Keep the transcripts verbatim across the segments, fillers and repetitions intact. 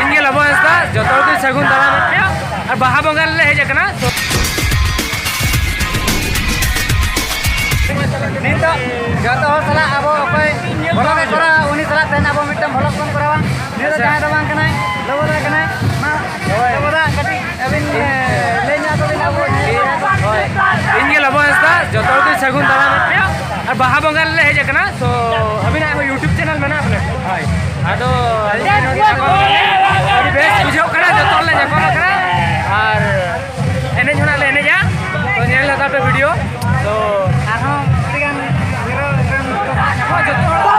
ᱤᱧ ᱜᱮ ᱞᱚᱵᱚ ᱦᱟᱸᱥᱫᱟ, ᱡᱚᱛᱚ ᱦᱚᱲ ᱜᱮ ᱥᱟᱹᱜᱩᱱ ᱫᱟᱨᱟᱢ ᱟᱨ ᱵᱟᱦᱟ ᱵᱚᱸᱜᱟ ᱨᱮᱞᱮ ᱦᱮᱡ ᱟᱠᱟᱱᱟ᱾ ᱱᱤᱛᱚᱜ ᱡᱚᱛᱚ ᱦᱚᱲ ᱥᱟᱞᱟᱜ ᱟᱵᱚ ᱚᱠᱚᱭ ᱵᱷᱚᱞᱚᱜ ᱮ ᱠᱚᱨᱟᱣᱟ, ᱩᱱᱤ ᱥᱟᱞᱟᱜ ᱛᱮᱦᱮᱧ ᱟᱵᱚ ᱢᱤᱫᱴᱟᱝ ᱵᱷᱚᱞᱚᱜ ᱵᱚᱱ ᱠᱚᱨᱟᱣᱟ᱾ ᱱᱤᱭᱟᱹ ᱫᱚ ᱡᱟᱦᱟᱸᱭ ᱫᱚ ᱵᱟᱝ ᱠᱟᱱᱟᱭ, ᱞᱚᱵᱚ ᱫᱟ ᱠᱟᱱᱟᱭ᱾ ᱢᱟ, ᱞᱚᱵᱚ ᱫᱟ, ᱠᱟᱹᱴᱤᱡ ᱟᱹᱵᱤᱱ, ᱮ, ᱞᱟᱹᱭ ᱧᱚᱜ ᱟᱠᱚ ᱵᱤᱱ ᱟᱵᱚ ᱱᱤᱭᱟᱹ ᱠᱚᱨᱮ᱾ ᱦᱳᱭ᱾ ᱤᱧ ᱜᱮ ᱞᱚᱵᱚ ᱦᱟᱸᱥᱫᱟ, ᱡᱚᱛᱚ ᱦᱚᱲ ᱜᱮ ᱥᱟᱹᱜᱩᱱ ᱫᱟᱨᱟᱢ ᱟᱨ ᱵᱟᱦᱟ ᱵᱚᱸᱜᱟ ᱨᱮᱞᱮ ᱦᱮᱡ ᱟᱠᱟᱱᱟ᱾ ᱛᱚ ᱟᱹᱵᱤᱱᱟᱜ ᱦᱚᱸ YouTube channel ᱢᱮᱱᱟᱜᱼᱟ ᱵᱚᱞᱮ? ᱦᱳᱭ᱾ ᱟᱫᱚ ᱟᱹᱰᱤ ᱵᱮᱥ ᱵᱩᱡᱷᱟᱹᱜ ᱠᱟᱱᱟ, ᱡᱚᱛᱚ ᱦᱚᱲ ᱞᱮ ᱧᱟᱯᱟᱢ ᱟᱠᱟᱱᱟ ᱟᱨ ᱮᱱᱮᱡ ᱦᱚᱸ ᱱᱟᱜ ᱞᱮ ᱮᱱᱮᱡᱟ᱾ ᱛᱚ ᱧᱮᱞ ᱦᱟᱛᱟᱲ ᱯᱮ video᱾ ᱛᱚ ᱟᱨᱦᱚᱸ ᱟᱹᱰᱤᱜᱟᱱ ᱦᱤᱨᱳ ᱨᱮᱱ ᱠᱚ ᱥᱟᱞᱟᱜ ᱧᱟᱯᱟᱢ᱾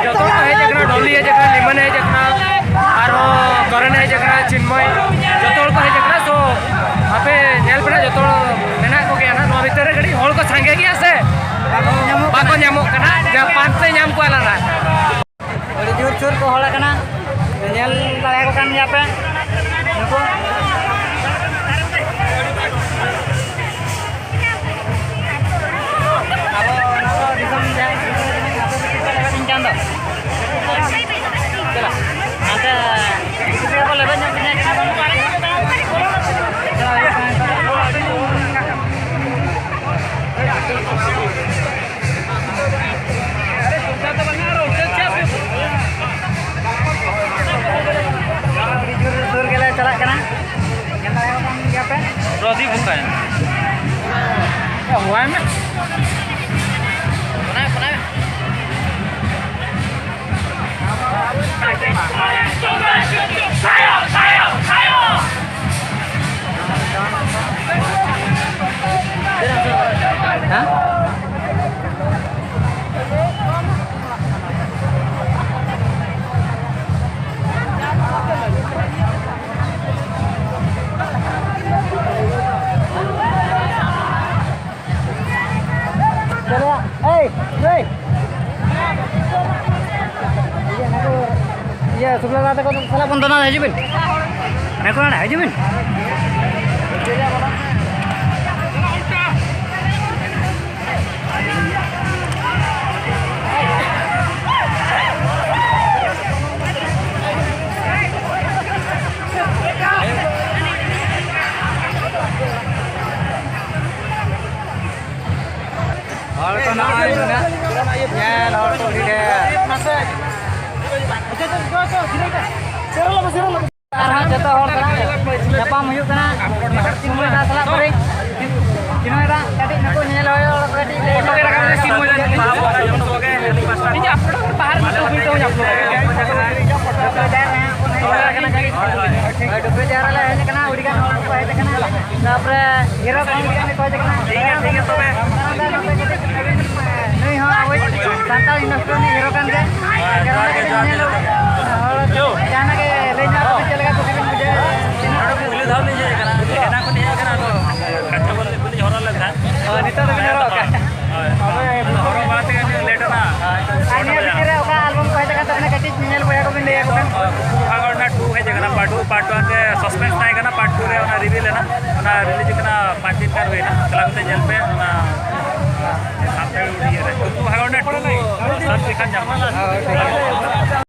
ᱡᱚᱛᱚ ᱦᱚᱲ ᱠᱚ ᱦᱮᱡ ᱟᱠᱟᱱᱟ, ᱰᱚᱞᱤ ᱦᱮᱡ ᱟᱠᱟᱱᱟ, ᱞᱤᱢᱟᱱ ᱦᱮᱡ ᱟᱠᱟᱱᱟ, ᱟᱨᱦᱚᱸ ᱠᱚᱨᱚᱱ ᱦᱮᱡ ᱟᱠᱟᱱᱟ, ᱪᱤᱱᱢᱚᱭ, ᱡᱚᱛᱚ ᱦᱚᱲ ᱠᱚ ᱦᱮᱡ ᱟᱠᱟᱱᱟ᱾ ᱛᱚ ᱟᱯᱮ ᱧᱮᱞ ᱯᱮ ᱱᱟᱜ, ᱡᱚᱛᱚ ᱦᱚᱲ ᱢᱮᱱᱟᱜ ᱠᱚᱜᱮᱭᱟ ᱱᱟᱜ ᱱᱚᱣᱟ ᱵᱷᱤᱛᱟᱹᱨ ᱨᱮ᱾ ᱠᱟᱹᱴᱤᱡ ᱦᱚᱲ ᱠᱚ ᱥᱟᱸᱜᱮ ᱜᱮᱭᱟ ᱥᱮ, ᱵᱟᱠᱚ ᱧᱟᱢᱚᱜ ᱵᱟᱠᱚ ᱠᱟᱱᱟ᱾ ᱧᱟᱢᱚᱜ ᱠᱟᱱᱟ, ᱡᱟᱦᱟᱸ ᱯᱟᱸᱪ ᱛᱮ ᱧᱟᱢ ᱠᱚᱣᱟ ᱞᱟᱝ ᱱᱟᱜ᱾ ᱟᱹᱰᱤ ᱡᱳᱨ ᱥᱳᱨ ᱠᱚ ᱦᱚᱲ ᱟᱠᱟᱱᱟ, ᱧᱮᱞ ᱫᱟᱲᱮᱭᱟᱠᱚ ᱠᱟᱱ ᱜᱮᱭᱟ ᱯᱮ ᱱᱩᱠᱩ᱾ ᱟᱵᱚ ᱱᱚᱣᱟ ᱫᱤᱥᱚᱢ ᱡᱟᱦᱟᱸᱭ ᱜᱤᱫᱽᱨᱟᱹ ᱠᱟᱱᱟᱭ, ᱟᱯᱮ ᱫᱚ ᱪᱮᱫ ᱞᱮᱠᱟ ᱤᱧ ᱪᱟᱸᱫᱚ? ᱪᱟᱞᱟᱜ᱾ ᱦᱟᱱᱛᱮ ᱜᱤᱫᱽᱨᱟᱹ ᱠᱚ ᱞᱮᱵᱮᱫ ᱧᱚᱜ ᱠᱤᱧᱟ, ᱪᱮᱫ ᱦᱚᱸ ᱵᱟᱝ ᱪᱤᱠᱟᱹᱜ ᱠᱟᱱᱟ᱾ ᱪᱟᱞᱟᱜ ᱦᱩᱭᱩᱜ ᱠᱟᱱᱟ ᱱᱤᱛᱚᱜ᱾ ᱟᱹᱰᱤ ᱡᱳᱨ ᱥᱩᱨ ᱜᱮᱞᱮ ᱪᱟᱞᱟᱜ ᱠᱟᱱᱟ᱾ ᱧᱮᱞ ᱫᱟᱲᱮᱭᱟᱜ ᱠᱟᱱ ᱜᱮᱭᱟ ᱯᱮ᱾ ᱯᱨᱚᱫᱤᱯ ᱚᱠᱟᱭᱮᱱᱟ? ᱭᱟ, ᱦᱚᱦᱚᱣᱟᱭ ᱢᱮ᱾ ᱯᱷᱳᱱᱟᱭ ᱢᱮ, ᱯᱷᱳᱱᱟᱭ ᱢᱮ᱾ ᱪᱚᱞᱚ, ᱮᱭ, ᱮᱭ᱾ ᱤᱭᱟᱹ, ᱱᱩᱠᱩ, ᱤᱭᱟᱹ, ᱥᱩᱠᱞᱟᱞ ᱫᱟ ᱛᱟᱠᱚ ᱥᱟᱞᱟᱜ ᱵᱚᱱ ᱫᱚᱱᱟ, ᱦᱤᱡᱩᱜ ᱵᱤᱱ᱾ ᱱᱩᱠᱩ ᱱᱚᱰᱮ ᱦᱤᱡᱩᱜ ᱵᱤᱱ᱾ ᱦᱚᱲ ᱠᱚ ᱱᱚᱜᱼᱚᱭ ᱱᱩᱱᱟᱹᱜ ᱧᱮᱞ ᱦᱚᱲ ᱠᱚ ᱟᱹᱰᱤ ᱰᱷᱮᱨ᱾ ᱟᱨᱦᱚᱸ ᱡᱚᱛᱚ ᱦᱚᱲ ᱥᱟᱞᱟᱜ ᱧᱟᱯᱟᱢ ᱦᱩᱭᱩᱜ ᱠᱟᱱᱟ᱾ ᱥᱤᱢᱚᱭ ᱫᱟ ᱥᱟᱞᱟᱜ ᱯᱟᱹᱨᱤ᱾ ᱥᱤᱢᱚᱭ ᱫᱟ ᱠᱟᱹᱴᱤᱡ ᱱᱩᱠᱩ ᱧᱮᱧᱮᱞ ᱦᱚᱲ ᱠᱟᱹᱴᱤᱡ ᱞᱟᱹᱭ ᱧᱚᱜ ᱠᱟᱱᱟ᱾ ᱥᱤᱢᱚᱭ ᱫᱟ ᱧᱩᱛᱩᱢ ᱛᱮ ᱦᱚᱸ ᱧᱟᱯᱟᱢ ᱠᱟᱱᱟ᱾ ᱤᱧᱟᱹᱜ ᱯᱷᱳᱴᱳ ᱵᱟᱦᱟ ᱨᱮ ᱱᱩᱠᱩ ᱵᱤᱞ ᱛᱮ ᱦᱚᱸ ᱧᱟᱯᱟᱢ ᱠᱟᱱᱟ᱾ ᱰᱩᱵᱨᱤ ᱡᱟᱦᱮᱨ ᱨᱮ ᱦᱟᱸᱜ ᱵᱚᱱ ᱦᱮᱡ ᱟᱠᱟᱱᱟ᱾ ᱰᱩᱵᱨᱤ ᱡᱟᱦᱮᱨ ᱨᱮᱞᱮ ᱦᱮᱡ ᱟᱠᱟᱱᱟ, ᱟᱹᱰᱤ ᱜᱟᱱ ᱦᱚᱲ ᱠᱚ ᱦᱮᱡ ᱟᱠᱟᱱᱟ᱾ ᱛᱟᱯᱚᱨᱮ ᱦᱤᱨᱚ ᱠᱚ ᱦᱮᱡ ᱟᱠᱟᱱᱟ, ᱠᱚ ᱦᱮᱡ ᱟᱠᱟᱱᱟ᱾ ᱴᱷᱤᱠ ᱜᱮᱭᱟ, ᱴᱷᱤᱠ ᱜᱮᱭᱟ ᱛᱚᱵᱮ᱾ ᱱᱩᱭ ᱦᱚᱸ ᱟᱵᱚᱭᱤᱡ ᱥᱟᱱᱛᱟᱲ industry ᱨᱤᱱᱤᱡ ᱦᱤᱨᱳ ᱠᱟᱱ ᱜᱮᱭᱟᱭ᱾ ᱡᱚᱦᱟᱨ ᱜᱮ, ᱡᱚᱦᱟᱨ ᱜᱮ᱾ ᱦᱚᱲ ᱡᱟᱦᱟᱱᱟᱜ ᱜᱮ ᱞᱟᱹᱭ ᱧᱚᱜ ᱟᱵᱚᱱ, ᱪᱮᱫ ᱞᱮᱠᱟ ᱠᱩᱥᱤ ᱵᱤᱱ ᱵᱩᱡᱷᱟᱹᱣᱮᱫᱼᱟ? ᱱᱚᱰᱮ ᱯᱩᱭᱞᱩ ᱫᱷᱟᱣ ᱞᱤᱧ ᱦᱮᱡ ᱟᱠᱟᱱᱟ, ᱮᱱᱟᱝ ᱠᱷᱚᱱ ᱞᱤᱧ ᱦᱮᱡ ᱟᱠᱟᱱᱟ, ᱟᱫᱚ ᱠᱟᱪᱟ ᱵᱚᱞ ᱵᱟᱹᱞᱤᱧ ᱦᱚᱨᱚᱜ ᱞᱮᱫ ᱛᱟᱦᱮᱸᱫ᱾ ᱦᱳᱭ, ᱱᱤᱛᱚᱜ ᱫᱚᱵᱤᱱ ᱦᱚᱨᱚᱜ ᱟᱠᱟᱫ᱾ ᱦᱳᱭ, ᱟᱫᱚ ᱦᱚᱨᱚᱜ ᱵᱟᱲᱟ ᱛᱮᱜᱮ ᱞᱤᱧ ᱞᱮᱴ ᱮᱱᱟ᱾ ᱟᱨ ᱱᱤᱭᱟᱹ ᱵᱷᱤᱛᱤᱨ ᱨᱮ ᱚᱠᱟ ᱟᱞᱵᱚᱢ ᱠᱚ ᱦᱮᱡ ᱟᱠᱟᱱ ᱛᱟᱵᱤᱱᱟ? ᱠᱟᱹᱴᱤᱡ ᱧᱮᱧᱮᱞ ᱵᱚᱭᱦᱟ ᱠᱚᱵᱤᱱ ᱞᱟᱹᱭ ᱟᱠᱚ ᱠᱟᱱᱟ᱾ ᱠᱩᱠᱩ ᱦᱟᱜᱚᱲ ᱨᱮᱱᱟᱜ ᱴᱩ ᱦᱮᱡ ᱟᱠᱟᱱᱟ, ᱯᱟᱴ ᱴᱩ, ᱯᱟᱴ ᱴᱩ ᱚᱱᱛᱮ suspense ᱛᱟᱦᱮᱸ ᱠᱟᱱᱟ, ᱯᱟᱴ ᱴᱩ ᱨᱮ ᱚᱱᱟ ᱨᱤᱵᱷᱤᱞ ᱮᱱᱟ, ᱚᱱᱟ ᱨᱤᱞᱤᱡᱽ ᱟᱠᱟᱱᱟ ᱯᱟᱸᱪ ᱫᱤᱱ ᱜᱟᱱ ᱦᱩᱭᱱᱟ, ᱪᱟᱞᱟᱣ ᱠᱟᱛᱮ ᱧᱮᱞ ᱯᱮ, ᱚᱱᱟ ᱥᱟᱱᱛᱟᱲᱤ ᱤᱭᱟᱹ ᱨᱮ ᱠᱩᱠᱩ ᱦᱟᱜᱚᱲ ᱨᱮᱱᱟᱜ ᱴᱩ ᱥᱟᱨᱪ ᱞᱮᱠᱷᱟᱱ ᱧᱟᱢᱚᱜᱼᱟ᱾